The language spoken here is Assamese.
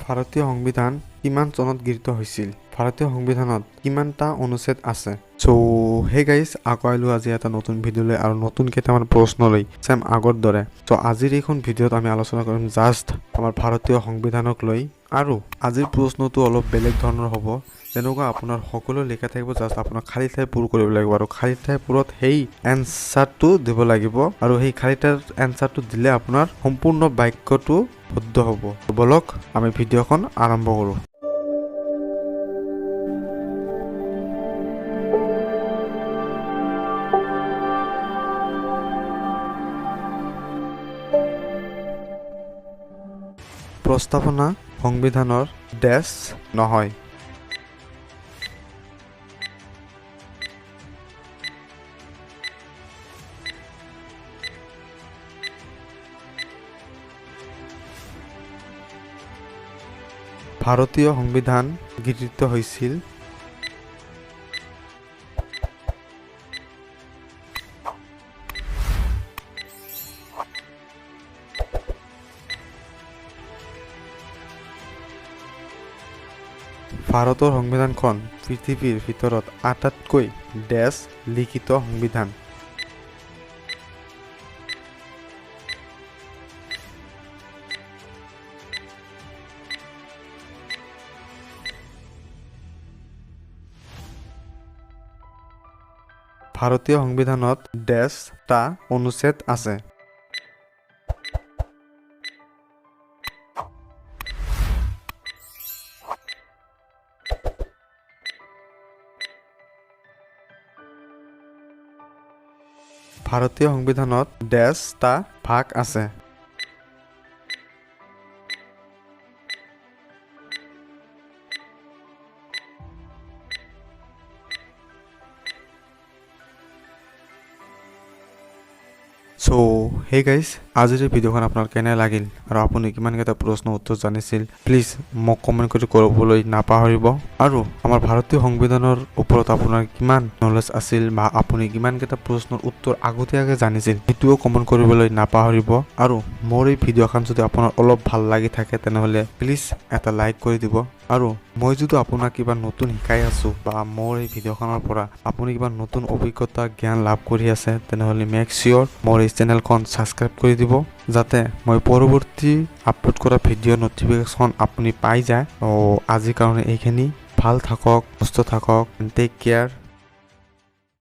ভাৰতীয় সংবিধান কিমান চনত গৃহীত হৈছিল? ভাৰতীয় সংবিধানত কিমানটা অনুচ্ছেদ আছে? চ' হে গাইজ, আকৌ আহিলোঁ আজি এটা নতুন ভিডিঅ' লৈ আৰু নতুন কেইটামান প্ৰশ্ন লৈ, চেম আগৰ দৰে। চ' আজিৰ এইখন ভিডিঅ'ত আমি আলোচনা কৰিম জাষ্ট আমাৰ ভাৰতীয় সংবিধানক লৈ, আৰু আজিৰ প্ৰশ্নটো অলপ বেলেগ ধৰণৰ হ'ব। যেনেকুৱা আপোনাৰ সকলো লিখা থাকিব, জাষ্ট আপোনাৰ খালী ঠাই পূৰ কৰিব লাগিব আৰু খালী ঠাই পূৰত সেই এনচাৰটো দিব লাগিব, আৰু সেই খালী ঠাইৰ এনচাৰটো দিলে আপোনাৰ সম্পূৰ্ণ বাক্যটো শুদ্ধ হ'ব। বলক আমি ভিডিঅ'খন আৰম্ভ কৰোঁ। প্ৰস্তাৱনা সংবিধানৰ ডেছ নহয়। ভাৰতীয় সংবিধান গৃহীত হৈছিল। ভাৰতৰ সংবিধানখন পৃথিৱীৰ ভিতৰত আটাইতকৈ ডেছ লিখিত সংবিধান। ভাৰতীয় সংবিধানত ডেছটা অনুচ্ছেদ আছে। ভাৰতীয় সংবিধানত ডেছটা ভাগ আছে। চ' হেই গাইজ, আজিৰ এই ভিডিঅ'খন আপোনাৰ কেনে লাগিল আৰু আপুনি কিমানকেইটা প্ৰশ্ন উত্তৰ জানিছিল, প্লিজ মোক কমেণ্ট কৰি ক'বলৈ নাপাহৰিব। আৰু আমাৰ ভাৰতীয় সংবিধানৰ ওপৰত আপোনাৰ কিমান নলেজ আছিল বা আপুনি কিমানকেইটা প্ৰশ্নৰ উত্তৰ আগতীয়াকৈ জানিছিল, সেইটোও কমেণ্ট কৰিবলৈ নাপাহৰিব। আৰু মোৰ এই ভিডিঅ'খন যদি আপোনাৰ অলপ ভাল লাগি থাকে, তেনেহ'লে প্লিজ এটা লাইক কৰি দিব। আৰু মই যদি আপোনাক কিবা নতুন শিকাই আছোঁ বা মোৰ এই ভিডিঅ'খনৰ পৰা আপুনি কিবা নতুন অভিজ্ঞতা জ্ঞান লাভ কৰি আছে, তেনেহ'লে মেক চিয়'ৰ মোৰ এই চেনেলখন ছাবস্ক্ৰাইব কৰি দিব, যাতে মই পৰৱৰ্তী আপলোড কৰা ভিডিঅ' ন'টিফিকেশ্যন আপুনি পাই যায়। আজিৰ কাৰণে এইখিনি। ভাল থাকক, সুস্থ থাকক, টেক কেয়াৰ।